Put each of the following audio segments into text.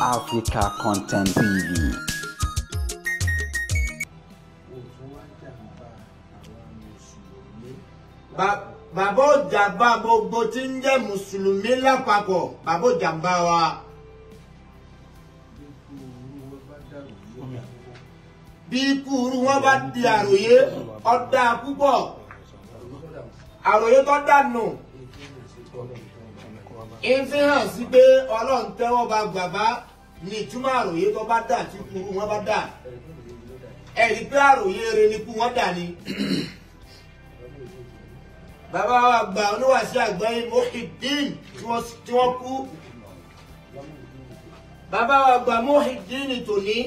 Africa Content TV. Bàbá òjàmbá gbogbo tí ń jẹ́ mùsùlùmí lápapọ̀, bàbá òjàmbá wa. Bí kúrú wọn bá di àròyé ọ̀dà púpọ̀, àròyé tó dànù ìfi hàn sí pé Ọlọ́run tẹ́wọ́ bá bàbá ní ìtumọ̀ àròyé tó bá dà tí kúrú wọn bá dà. Ẹ̀rí pé àròyé rere ni kú wọn dà ni. Bàbá wa gba oníwàásí àgbáyé Muhyiddin tí wọ́n kú. Bàbá wa gba Muhyiddin tòní.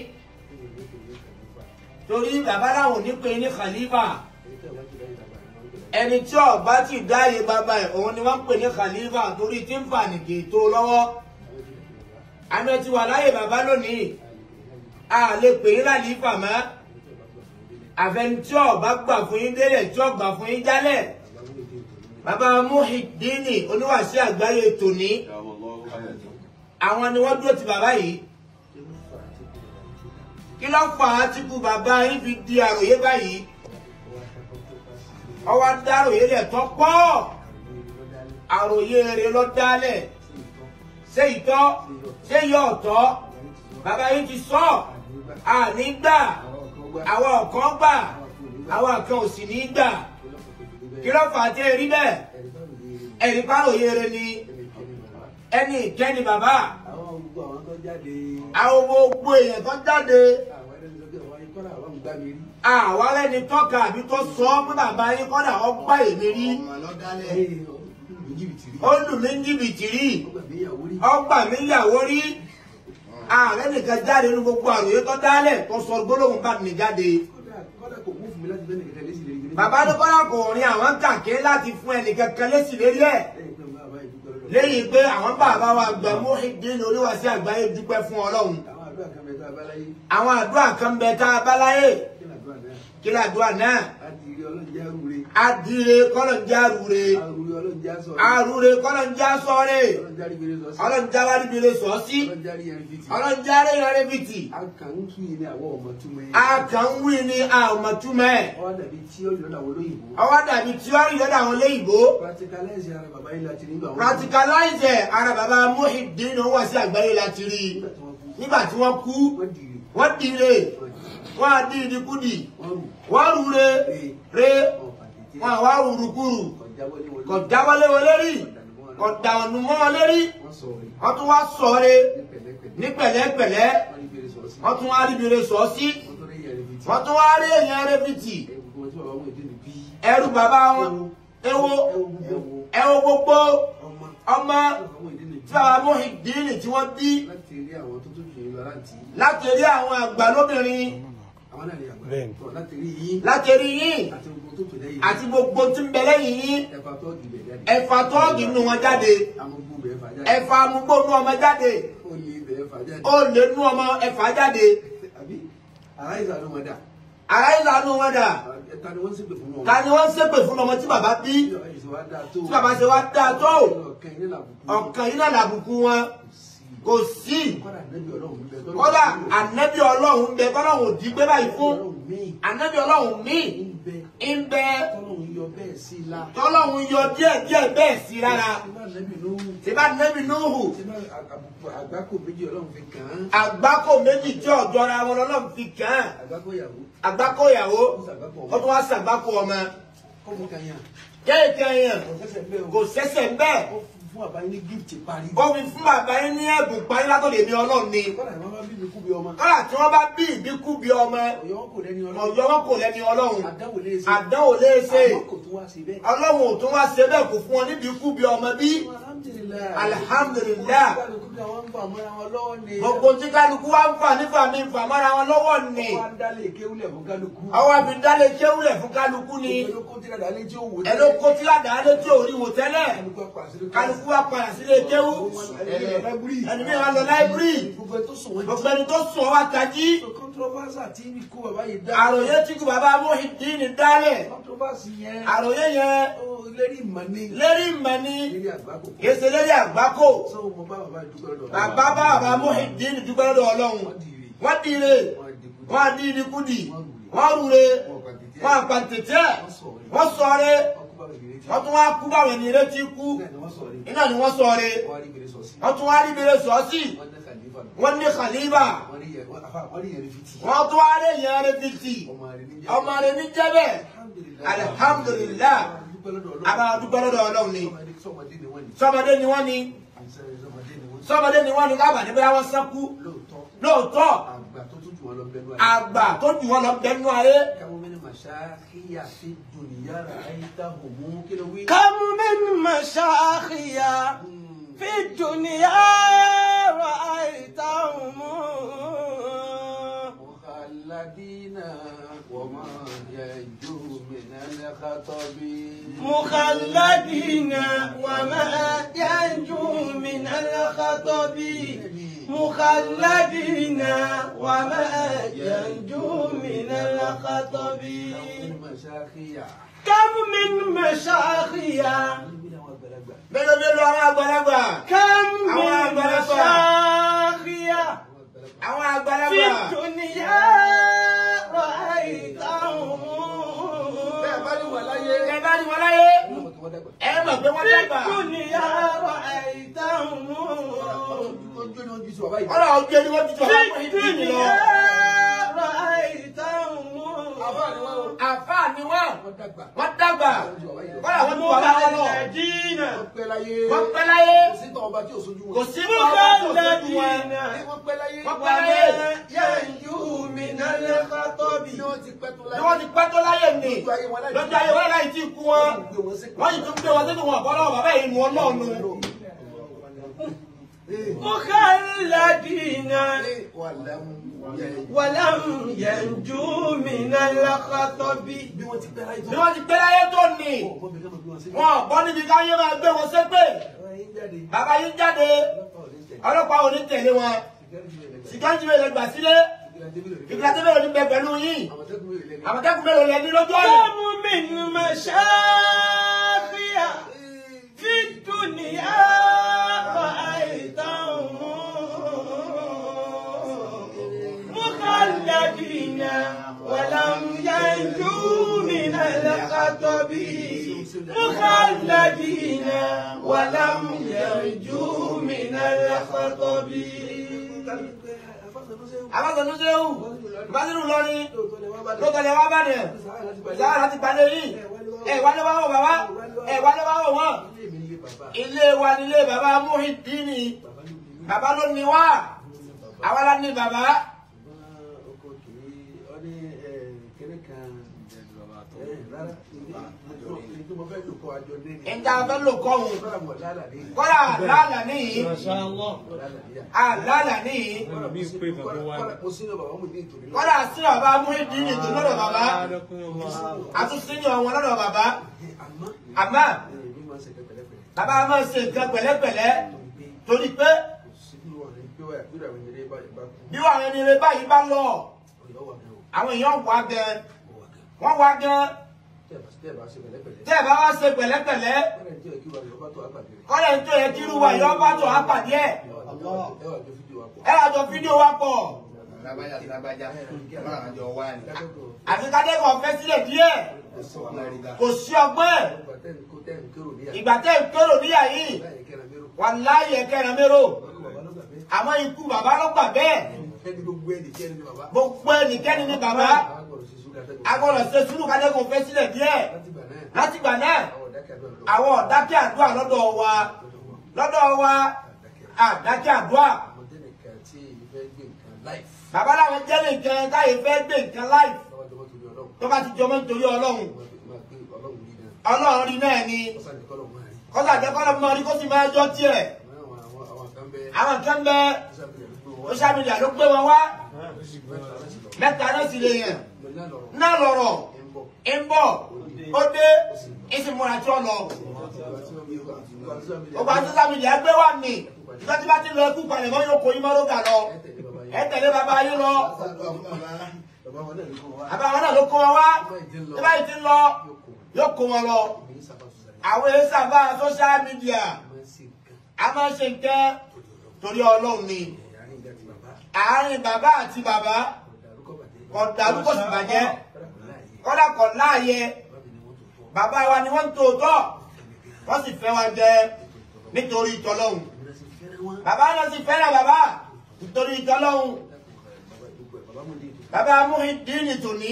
Torí bàbá láwọn ò ní pè ní Khalifa. Ẹni tí ó bá ti dáyé bàbá ẹ̀ òun ni wọ́n ń pè ní Khalifa torí tí ń fà nìkì tó lọ́wọ́. Àmì ti wà láyé bàbá lónìí. A lè pè ní Khalifa mọ́. Àfẹni tí ó bá gbà fún yín délẹ̀ tí ó gbà fún yín jálẹ̀. Bàbá Muhyiddin oníwàásí àgbáyé tòní. Àwọn ni wọ́n dúró ti bàbá yìí. Kí ló fà á tí kú bàbá yín fi di àròyé báyìí? Ọwọ́ dáròyé lẹ̀ tó pọ̀. Àròyé rere ló dálẹ̀. Ṣé ìtọ́? Ṣé yọ ọ̀tọ̀? Bàbá yín ti sọ. Àní gbà. Àwọn kan gbà. Àwọn kan ò sì ní gbà. Kí ló fà á tí ẹ rí bẹ́ẹ̀? Ẹ̀rí páròyé rere ni. Ẹni ìkẹ́ni bàbá. Àwọn gbogbo èèyàn tó jáde. Àwa lẹ́ni tọ́ka àbí tó sọ ọ́ pé bàbá yín kọ́dà ọgbà èmi rí. Ó lù mí ní jìbìtì rí. Ọgbà mi yàwó rí. Ààrẹ nìkan jáde nínú gbogbo àròyé tó dálẹ̀ tó sọ gbólóhùn bá mi jáde. Bàbá ló kọ́dà kò rin àwọn kàké láti fún ẹnìkankan lésì lérí ẹ̀. Lẹ́yìn pé àwọn bàbá wa gba Muhyiddin oníwàásí àgbáyé dúpẹ́ fún Ọlọ́run. Àwọn àdúrà kan bẹ tá a bá láyé. Kí làdúrà náà? Adire kọ́lọ̀ ń já rure. Arure kọ́lọ̀ ń já sọ́re. Ọlọ́run já wá níbi ire sọ sí. Ọlọ́run já rí ẹrẹ́ bìtì. A kàn ń wí ni àwọn ọmọ túmọ̀ ẹ̀. Ọwọ́ dàbí tíọ́rì lọ́dọ̀ àwọn olóyìnbó. Practicalize ara bàbá Muhyiddin oníwàásí àgbáyé láti rí. Nígbà tí wọ́n kú, wọ́n dire, wọ́n á dí ìdíkúdì, wọ́n rúre, re, wọ́n wá rúrukúrù, kò dáwọ́lé wọn lérí, kò dànù mọ́ wọn lérí, wọ́n tún wá sọ̀re ní pẹ̀lẹ́pẹ̀lẹ́, wọ́n tún wá ríbire sọ sí, wọ́n tún wá rí èèyàn rẹ́bìtì, ẹrú bàbá wọn, ewo, ẹwo gbogbo, ọmọ tí bàbá Muhyiddin tí wọ́n bí láti rí àwọn àgbà lóbìnrin, láti rí yín àti gbogbo tí ń bẹ lẹ́yìn yín, ẹ̀fà tọ́ọ̀gì nù wọn jáde, ẹ̀fà amúgbó nù ọmọ jáde, olè nù ọmọ ẹ̀fà jáde. Ará ìlànà wọn dà. Ta ni wọ́n ń ṣépè fún ọmọ tí bàbá bí, tí bàbá ṣe wá dáa tó, ọ̀kan yìí náà làbùkù wọn. Kò sí. Kódà ànábì Ọlọ́run ń bẹ kọ́lọ́run ò dí gbé báyìí fún. Ànábì Ọlọ́run míì ń bẹ tọ́lọ́run yọ díẹ̀ díẹ̀ bẹ́ẹ̀ sí lára. Tí bá ànábì Núhù. Àgbákò méjì tí ọ̀jọ́ra wọn lọ́lọ́run fi kàn án. Àgbákò ìyàwó. Ó tún wá ṣàgbákò ọmọ. Kéèké yẹn kò sẹ́sẹ̀ ń bẹ́ẹ̀. Ó fi fún bàbá yín ní ẹ̀bùn parí látọ̀dọ̀ èmi Ọlọ́run ni. Kọ́lá tí wọ́n bá bí ìbíkú bí ọmọ, ọ̀yọ́ wọn kò lẹ́ni Ọlọ́run. Àdánwò lè ṣe. Ọlọ́run ò tún wá ṣe bẹ́ẹ̀ kò fún wọn níbi ikú bí ọmọ bí. Alhamdulillah. Gbogbo tí kálukú wá ń fà nífà mi ń fà mọ́ra wọn lọ́wọ́ ni. Ọwọ́ àfi dálé kéwúlẹ̀ fún kálukú ni. Ẹló kó tí ládàá létí òrí wò tẹ́lẹ̀. Kálukú wá padà sílé kéwú. Ẹni mi wá lọ láìbírì. Gbogbo ẹni tó sùn wá tají. Àròyé tí kú bàbá Muhyiddin dálẹ̀. Àròyé yẹn. Lérí ìmọ̀ ni. Lérí ìmọ̀ ni. Kìí ṣe lérí àgbákò. Bàbá bá bàbá Muhyiddin dúpẹ́ lọ́dọ̀ Ọlọ́run. Wọ́n dìre. Wọ́n di ìdíkúdì. Wọ́n rúre. Wọ́n àpàǹtẹ̀tẹ̀. Wọ́n sọ̀rẹ́. Wọ́n tún wá kú báwọn ẹni retí kú. Iná ni wọ́n sọ̀rẹ́. Wọ́n tún wá rí bèrè sọ́ọ̀sì. Wọ́n ní khalifa. Wọ́n tún wá rí èèyàn rẹ̀ fìtì. Ọmọ rẹ̀ ní jẹ́bẹ̀. Alhamdulillah. Àbá dúpẹ́ lọ́dọ̀ Ọlọ́run ni. Sọmọdé ni wọ́n ni. Sọmọdé ni wọ́n ni lábàá ní bóyá wọ́n sẹ́kú. Lóòótọ́. Àgbà tó jù wọ́n lọ bẹnu ayé. Kàmú min mashakhiya fi dunya ra'aytahum. Mukhalladina wa ma yanju min al-khatabi. Mukhalladina wa ma yanju min al-khatabi. Mukhalladina wa ma yanju min al-khatabi. Kam min mashakhiya. Mélòó mélòó àwọn àgbàlagbà. Kam min mashakhiya. Àwọn àgbàlagbà. Fi dunya ra'aytahum. Bẹ́ẹ̀ bá ní wọ́n láyé. Bẹ́ẹ̀ bá ní wọ́n láyé. Ẹ mọ̀ pé wọ́n dàgbà. Fi dunya ra'aytahum. Ọ̀rọ̀ ojú ẹni wọ́n ti jù àwọn Fi dunya ra'aytahum. Àfáà ni wọ́n. Wọ́n dàgbà. Kọ́lá wọ́n ti wà láwọn lọ. Mukhalladina. Wọ́n pẹ́ láyé. Wọ́n pẹ́ láyé. Kò sí tọ́ ọba tí ò sojú wọn. Kò sí tọ́ ọba tí ò sojú wọn. Wọ́n pẹ́ láyé. Wọ́n pẹ́ láyé. Yanju minal khatabi. Ní wọ́n ti pẹ́ tó láyé. Ní wọ́n ti pẹ́ tó láyé ni. Lójú ayé wọn láì tí kú wọn. Wọ́n yìí tún gbé wọn sínú wọn bọ́lá bàbá yìí nu ọlọ́ọ̀nù. Mukhalladina. Walam yanju minal khatabi. Bí wọ́n ti pẹ́ láyé tó. Bí wọ́n ti pẹ́ láyé tó ni. Wọ́n bọ́ níbi káyé máa gbé wọn ṣépè. Bàbá yín jáde. Ọlọ́pàá ò ní tẹ̀lé wọn. Sìgáàjì mélòó gbà sílé. Ìgbàdé mélòó ní bẹ pẹ̀lú yín. Àmọ̀tẹ́kùn mélòó lẹ ní lójú ọ̀nà. Kam min mashakhiya fi dunya ra'aytahum. Mukhalladina walam yanju minal khatabi. Mukhalladina walam yanju minal khatabi. Àbáṣọ Ṣéhù, Básírù lọrin, lótọ́lẹ̀ wá bàdẹ̀, ìsára láti pàdé yìí, ẹ wálé wá wò bàbá, ẹ wálé wá wò wọ́n. Ilé wa nílé bàbá Muhyiddin, bàbá ló ní wá, àwa la ní bàbá. Ìta fẹ́ lò kọ́ òun. Kọ́lá lálà níyì. Àlálà níyì. Kọ́lá sí bàbá Muhyiddin tó lọ́dọ̀ bàbá. Àtúnṣe ní ọ̀wọ́n lọ́dọ̀ bàbá. Àmọ́ bàbá máa ń ṣe nǹkan pẹ̀lẹ́pẹ̀lẹ́ torí pé bí wàá ẹni rẹ báyìí bá lọ, àwọn èèyàn wà gan. Wọ́n wá gan. Tẹ́ ẹ bá wá ṣe pẹ̀lẹ́pẹ̀lẹ́. Kọ́lẹ̀ ń tó yẹ kí irú wa yọ bá tó àpàdé ẹ̀. Ẹ wá jọ fídíò wa pọ̀. Àfi kádẹ́kọ̀ọ́ fẹ́ sílẹ̀ díẹ̀. Kò sí ọgbọ́n ẹ̀. Ìgbà tẹ́ ń kérò níyà yìí. Wàláhì ẹ̀kẹ́rin mérò. Àmọ́ ikú bàbá ló gbà bẹ́ẹ̀. Gbogbo ẹnikẹ́ni ni bàbá. A gbọ́dọ̀ ṣe sùúrù kádẹ́kọ̀ọ́ fẹ́ sílẹ̀ díẹ̀. Látìgbà náà, àwọn ọ̀dákẹ́ àdúrà lọ́dọ̀ wa. Lọ́dọ̀ wa, àdákẹ́ àdúrà. Bàbá làwọn jẹ́ nìkan táyé fẹ́ gbé nǹkan láìf. Tó bá ti jọmọ́ nítorí Ọlọ́run. Ọlọ́run rí náà ni. Kọ́sà jẹ́ kọ́lọ́ mọ́ rí kó sì máa jọ tiẹ̀. Àwọn kan bẹ social media ló gbé wọn wá. Mẹ́ta náà sì lè yàn. Náà lọ̀rọ̀ ń bọ̀ ó dé ìsìn múra tí ó lọ. Ọba social media gbé wà mí. Ìjọ tí bá ti lọ ẹkú palẹ̀ mọ́ yóò kó yín mọ́rọ́gà lọ. Ẹ tẹ̀lé bàbá yín lọ. Bàbá wọn náà ló kó wọn wá. Tí báyìí ti lọ, yóò kó wọn lọ. Àwọn èsàbá social media a máa ṣe nǹkan torí Ọlọ́run ni. Àárín bàbá àti bàbá kò dàrú kò sì bàjẹ́, kódà kò láàyè. Bàbá wa ni wọ́n ń tòótọ́, wọ́n sì fẹ́ wa jẹ nítorí ìtọ́lọ́hun. Bàbá náà sì fẹ́ràn bàbá nítorí ìtọ́lọ́hun. Bàbá Muhyiddin tòní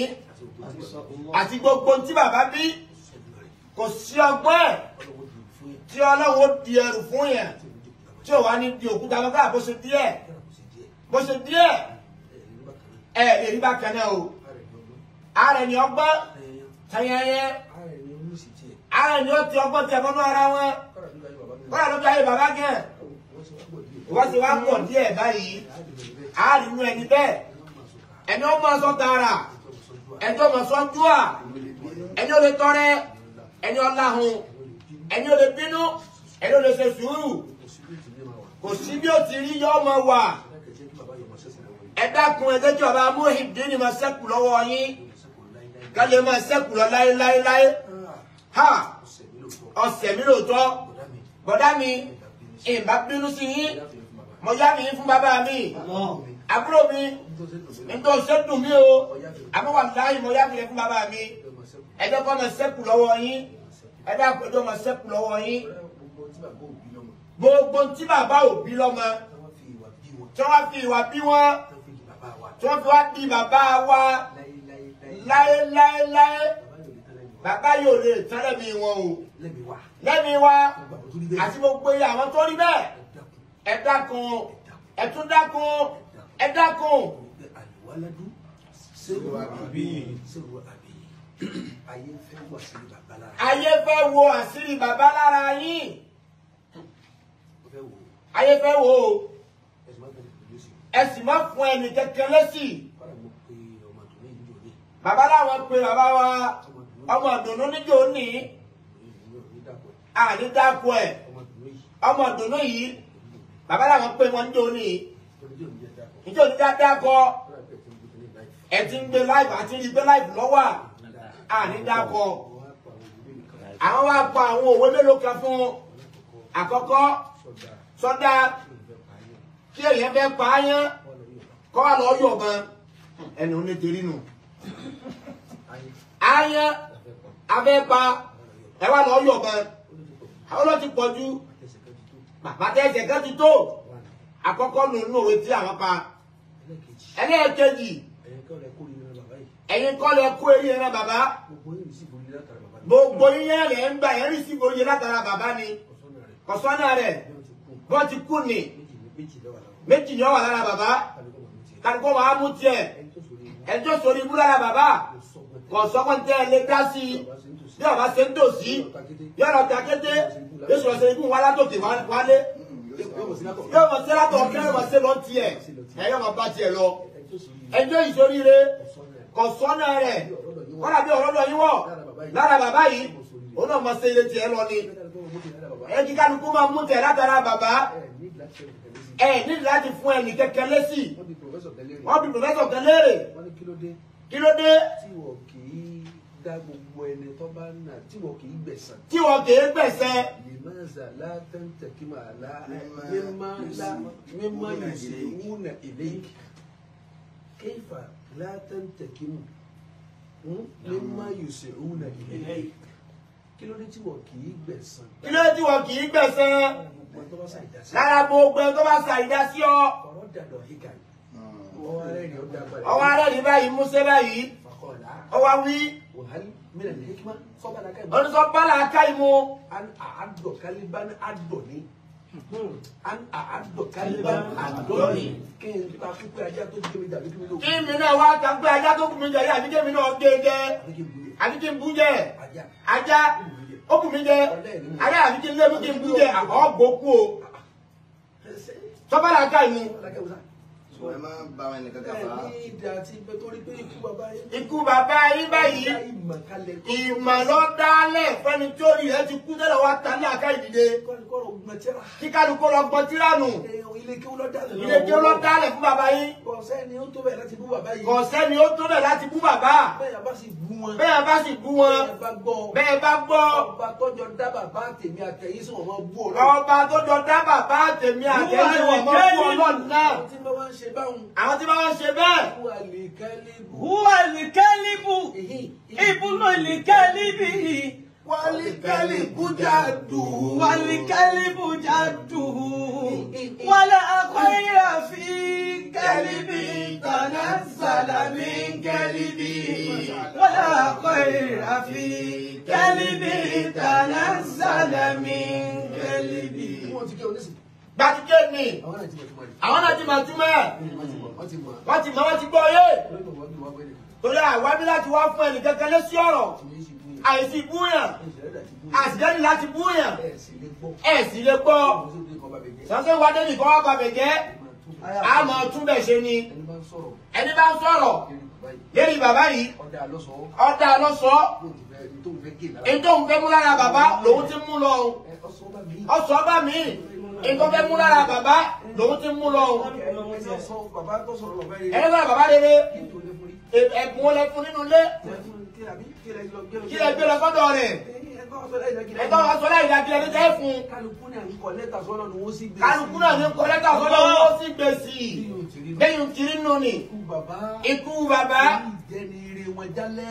àti gbogbo tí bàbá bí kò sí ọgbọ́n ẹ̀ tí Ọlọ́run ó di ẹrù fún yẹn tí ò wá ní di òkúta lọ́gá bó ṣe díẹ̀ bó ṣe díẹ̀ ẹ̀ lè rí bákan náà o. Ààrẹ ni ọgbọ́n tẹ̀yẹ̀yẹ, ààrẹ ni ó ti ọgbọ́n tẹ̀ mọ́nú ara wọn. Kọ́lá ló jáde bàbá gẹ̀ wọ́n ti wá pọ̀ díẹ̀ báyìí. Ààrẹ inú ẹni bẹ́ẹ̀, ẹni ó máa sọ tààrà, ẹni ó máa sọ dúà, ẹni ó lè tọrẹ, ẹni ó láhùn, ẹni ó lè bínú, ẹni ó lè ṣe sùúrù. Kò sí bí ó ti rí yọ ọmọ wà. Ẹ dákun, ẹ jẹ́ kí bàbá Muhyiddin máa ṣẹ́kù lọ́wọ́ yín, ká lè máa ṣẹ́kù lọ láéláéláé. Ha! Ọ̀sẹ̀ mi lóòótọ́, bọ̀dá mi, ìbá bínú sí yín, mo yá mi fún bàbá mi, àbúrò mi, nítorí ṣé dùn mí o, àmọ́ wà láàyè mo yá mi fún bàbá mi. Ẹ jẹ́ kó máa ṣẹ́kù lọ́wọ́ yín, ẹ dákun, ẹ jẹ́ máa ṣẹ́kù lọ́wọ́ yín. Gbogbo tí bàbá ò bí lọ́mọ, tí wọ́n fi ìwà bí wọ́n, tí wọ́n fi wá bí bàbá wa láéláéláé, bàbá yóò lè tán lẹ́mí wọn o, lẹ́mí wa àti gbogbo àwọn tó rí bẹ́ẹ̀. Ẹ dákun, ẹ tún dákun, ẹ dákun. Ayé fẹ́ wo àṣírí bàbá lára yín. Ayé fẹ́ wo o. Ẹ sì má fún ẹnì kẹ̀kẹ́ lẹ́sì. Bàbá láwọn pe bàbá wa ọmọ ìdùnnú níjó ní àní dáko ẹ̀. Ọmọ ìdùnnú yìí bàbá láwọn pe wọn níjó ní níjó ní dáko. Ẹ ti ń gbé láìpù àti ń gbé láìpù lọ́wọ́ àní dáko. Àwọn wá pa àwọn òwe mélòó kan fún. Àkọ́kọ́, sọ́dá kí èèyàn fẹ́ pa á yán kọ́ wà lọ́ọ́ yọ̀ gan ẹni ò ní torí nù. Áyán abẹ́ pa ẹ wà lọ́ọ́ yọ̀ gan àwọn ló ti pọ̀ ju bàbá tẹ̀sẹ̀ kan ti tó. Àkọ́kọ́ nù nínú òwe tí àwọn pa. Ẹlẹ́ẹ̀kejì, ẹ̀yin kọ́ lẹ kó eyín ẹran bàbá. Gbogbo yín yẹn lẹ̀ ń gbà yẹn rí sí gbòòyè látara bàbá ni. Kọ̀sọ́nà rẹ̀ bọ́n ti kú ni méjì ni ó wà lára bàbá. Kálukú máa mú tiẹ̀. Ẹni tó sórí ibú lára bàbá kò sọ́kàn tẹ́ ẹ lé dá sí i. Bí ọba ṣe ń tòsí yóò lọ ta kété, yóò sọ̀rọ̀ ṣe ikú wa látòkè wálé, yóò mọ̀ sí látọ̀ kí yóò mọ̀ sí lọ tiẹ̀, ẹ yóò mọ̀ bá tiẹ̀ lọ. Ẹni tó ìsoríire kò sọ́nà rẹ̀ kọ́lá bí ọ̀rọ̀ lọ yín wọ̀ lára bàbá yìí, òun náà mọ̀ sí ilé tiẹ̀ lọ ni. Ẹ kí kálukú máa mú tẹ̀ látara bàbá. Ẹ ní láti fún ẹnì kẹ̀kẹ́ lẹ́sì. Wọ́n bí pòfẹ́sọ̀ kan léèrè. Kí ló dé? Tí wọ́n kì í dá gbogbo ẹni tó bá nà, tí wọ́n kì í gbẹ̀san. Tí wọ́n kì í gbẹ̀san. Limaza la tantakima la mimma yusi'una ilayk. Kayfa la tantakimu mimma yusi'una ilayk. Kí ló dé tí wọ́n kì í gbẹ̀san? Kí ló dé tí wọ́n kì í gbẹ̀san? Lára gbogbo ẹni tó bá ṣàìdá sí ọ. Ọ̀rọ̀ dàdọ̀ híkà. Ọwọ́ arẹ́ ní báyìí músẹ́ báyìí. Ọwọ́ wí. Onísọ bala ká ìmú. Kí mi náà wá ta pé ajá tó kù mí jẹ àbí kí mi náà gé jẹ àbí kí n bú jẹ ajá ó kù mí jẹ ajá àbí kí n lé mú kí n bú jẹ ọgbó kú o. Sọ́bàlà ká ìmú. Ẹ má bá wọn ẹnì kankan fà á. Ikú bàbá yín báyìí ìmọ̀ ló dálẹ̀ fẹ́ni tí ó rí ẹ ti kú tẹ́lẹ̀ wá ta ní àká ìdílé. gbọ́n tíra. Kí kálukú lọ gbọ́n tíra nù. Ilé kí ó lọ dálẹ̀. Ilé kí ó lọ dálẹ̀ fún bàbá yín. Kò sẹ́ni ó tó bẹ̀ láti bú bàbá yìí. Kò sẹ́ni ó tó bẹ̀ láti bú bàbá. Bẹ́ẹ̀ bá sì bú wọn. Bẹ́ẹ̀ bá sì bú wọn. Bẹ́ẹ̀ bá gbọ́. Bẹ́ẹ̀ bá gbọ́. Ọba tọ́jọ dá bàbá tèmi àtẹ̀yìn sí wọn máa bú Ọlọ́run. Ọba tó jọ dá bàbá tèmi àtẹ̀yìn sí wọn máa bú Ọlọ́run náà. Àwọn tí bá wá ń ṣe báwọn. Àwọn tí bá wá ń ṣe bẹ́ẹ̀. Huwa al-kalibu. Ibnu al-kalibi. Wal-kalibu jadduhu. Wal-kalibu jadduhu. Wala khayra fi kalbi tanazzala min kalbi. Wala khayra fi kalbi tanazzala min kalbi. Gbàdúgbò ni. Àwọn náà ti mọ̀ túmọ̀ ẹ̀. Wọ́n ti mọ̀, wọ́n ti gbọ́ yé. Torí àwa bí láti wá fún ẹnì kankan lé sí ọ̀rọ̀. Àìsí búyàn. Àṣìlẹ́ni láti búyàn. Ẹ̀ sì lè gbọ́. Sọ́sẹ́ wa dé nìkan wá babẹ̀ jẹ́. A máa tún bẹ̀ ṣe ni. Ẹni bá ń sọ̀rọ̀ lérí bàbá yìí. Ọ̀dà lọ́sọ̀ọ́. Èyí tó ń fẹ́ mú lára bàbá lòun ti mú lọ. Ọ̀sọ̀ bá mi. Èyí tó fẹ́ mú lára bàbá lòun ti mú lọ. Ẹni sọ̀rọ̀ bàbá rere. Ẹ̀bùn olè fún nínú ilé. Kí lẹ gbé lọ sọ́dọ̀ rẹ̀? Ẹ̀tọ́ wa sọ láì dájú ẹni tẹ́ fún. Kálukú náà ń kọ lẹ́tà sọ́dọ̀ ni wọ́n sì gbé sí. Kálukú náà ní kọ lẹ́tà sọ́dọ̀ ni wọ́n sì gbé sí. Lẹ́yìn tìrí nù ni. Ikú bàbá.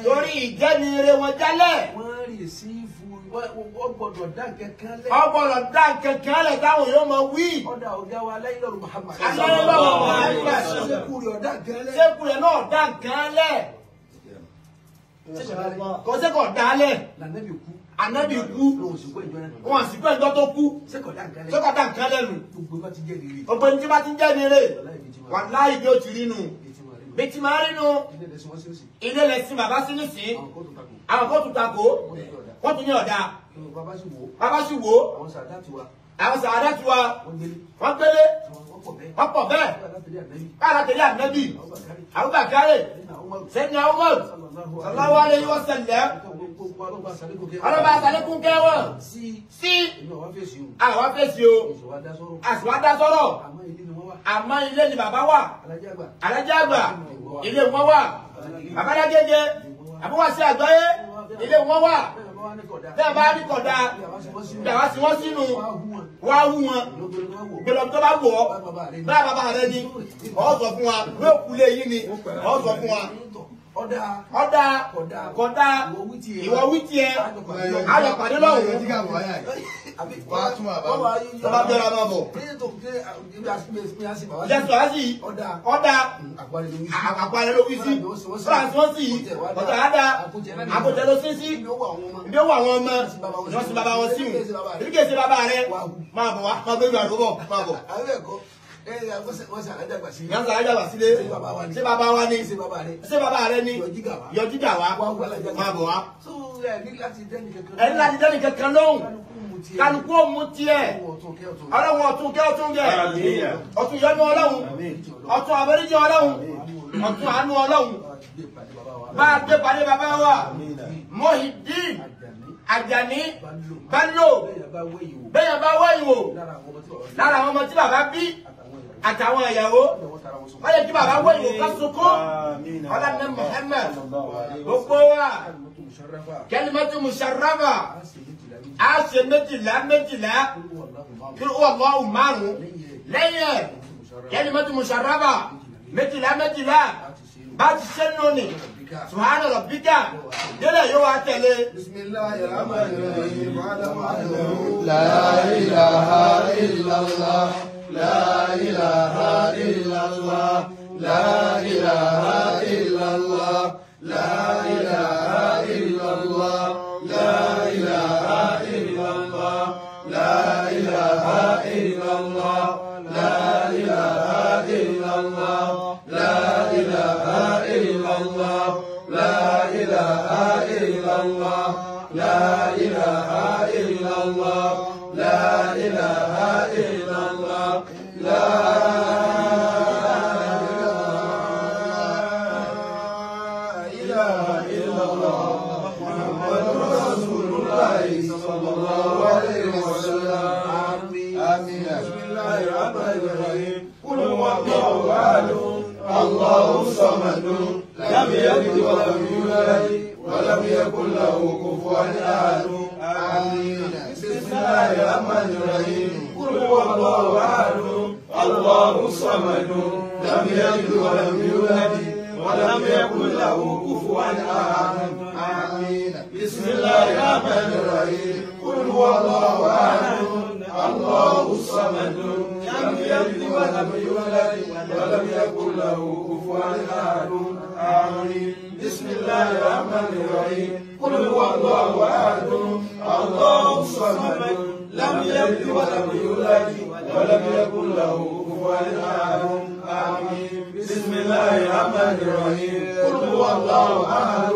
Torí ìjẹ́niire wọn jálẹ̀. Wọ́n rí sí fún wọ́n gbọ́dọ̀ dá nǹkan lẹ̀. Wọ́n gbọ́dọ̀ dá nǹkan lẹ̀ táwọn yóò máa wí. Ọ̀dà ọ̀gá wa Aláyélọ́run Muhammad. Aláyélọ́run Muhammad. Ṣékù rẹ̀ ọ̀dà nǹkan lẹ̀. Ṣékù rẹ̀ náà dá nǹkan lẹ̀. Kò sí kò dálẹ̀. Lànàbì kú. Ànábì kú. Wọ́n sì kú ẹjọ́ tó kú. Ṣé kò dá nǹkan lẹ̀? Ṣé kò dá nǹkan lẹ̀ nù? Gbogbo bá ti jẹ́ nire. Gbogbo ẹni tí bá ti jẹ́ nire. Wàláhì bí ó ti rí nù. Bí ti máa rí nù. Ilé lẹ̀sìn bàbá sí nísìn. Àwọn kan tún takò. Wọ́n tún ní ọ̀dà. Bàbá sì wò. Àwọn sàádà tiwa. Wọ́n gbélé. Wọ́n pọ̀ bẹ́ẹ̀. Káàlá tẹ̀lé Ànábì. Abubakar. Sayyidina Umar. Sallallahu alayhi wa sallam. Ọlọ́ba àtàlékún kẹwọ̀n. Sí. Àwọn fèsì o. Àṣìwá dá sọ́rọ̀. Àmọ́ ilé ni bàbá wà. Alájà àgbà. Ilé wọn wà. Bàbá Lágége. Àbúwàsí àgbáyé. Ilé wọn wà. Bẹ́ẹ̀ bá ní kọ̀dá. Bẹ́ẹ̀ wá sí wọ́n sínú. Wá wú wọn. Gbẹlọ tó bá wọ̀ ọ́. Bá bàbá rẹ ni. Ó sọ fún wa. Bí òkú lé yín ni. Ó sọ fún wa. Ọ̀dà kọ̀dá ìwọ wí tiẹ̀ ayọ̀ pàdé lọ́wọ́. Tọ́ba bẹ́ẹ̀ máa bọ̀. Jẹ́sọ̀ á sì ọ̀dà àpàlẹ́ ló wí sí. France wọ́n sì ọ̀dà àdá àkójẹ ló sí sí. Ibi ó wà àwọn ọmọ ni wọ́n sì bàbá wọn sí wù. Ibi kìí ṣe bàbá rẹ máa bọ̀ wá máa gbé ìgbà tó bọ̀ máa bọ̀. Yàn sàlájà wà sílé. Ṣé bàbá wa ni? Ṣé bàbá rẹ ni? Yọjígà wa. Máa bọ̀ wá. Ẹni láti dẹ́ni kankan lóhùn. Kálukú ó mú tiẹ̀. Ọlọ́run ọ̀tún kẹ́ ọ̀tún gẹ̀. Ọ̀tún yọ́nú Ọlọ́run. Ọ̀tún àforíjì Ọlọ́run. Ọ̀tún àánú Ọlọ́run. Bá a gbé pàdé bàbá wa. Muhyiddin Àjàní Bello. Bẹ́ẹ̀ bá wọ ìwò. Lára àwọn ọmọ tí bàbá bí àtàwọn ìyàwó wọ́n lè kí bàbá wọ ìwò ká sunkún. Ọlọ́run Muhammad gbogbo wa kalimatu musharrafa a ṣe méjìlá méjìlá kí Allahu márùn lẹ́yìn ẹ̀ kalimatu musharrafa méjìlá méjìlá bá ti ṣe nù ní subhana rabbika délẹ̀ yóò wá tẹ̀lé. Bismillahirrahmanirrahim. La ilaha illallah. La ilaha illallah. La ilaha illallah. La ilaha illallah. La ilaha illallah. La ilaha illallah. La ilaha illallah. La ilaha illallah. La ilaha illallah. La ilaha illallah. La ilaha illallah. La ilaha illallah. Muhammadur Rasulullah sallallahu alaihi wasallam. الله الصمد لم يلد ولم يولد ولم يكن له كفوا أحد. آمين. بسم الله الرحمن الرحيم. قل هو الله أحد الله الصمد لم يلد ولم يولد ولم يكن له كفوا أحد. آمين. بسم الله الرحمن الرحيم. قل هو الله أحد الله الصمد لم يلد ولم يولد ولم يكن له كفوا أحد. آمين. بسم الله الرحمن الرحيم. قل هو الله أحد الله الصمد لم يلد ولم يولد ولم يكن له كفوا أحد. آمين. بسم الله الرحمن الرحيم. قل هو الله أحد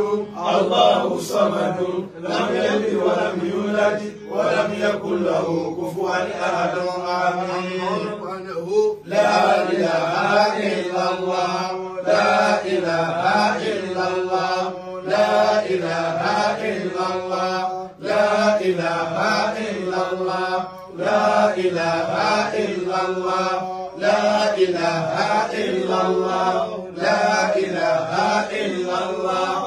الله الصمد لم يلد ولم يولد ولم يكن له كفوا أحد. آمين. لا إله إلا الله لا إله إلا الله لا إله إلا الله لا إله إلا الله لا إله إلا الله لا إله إلا الله لا إله إلا الله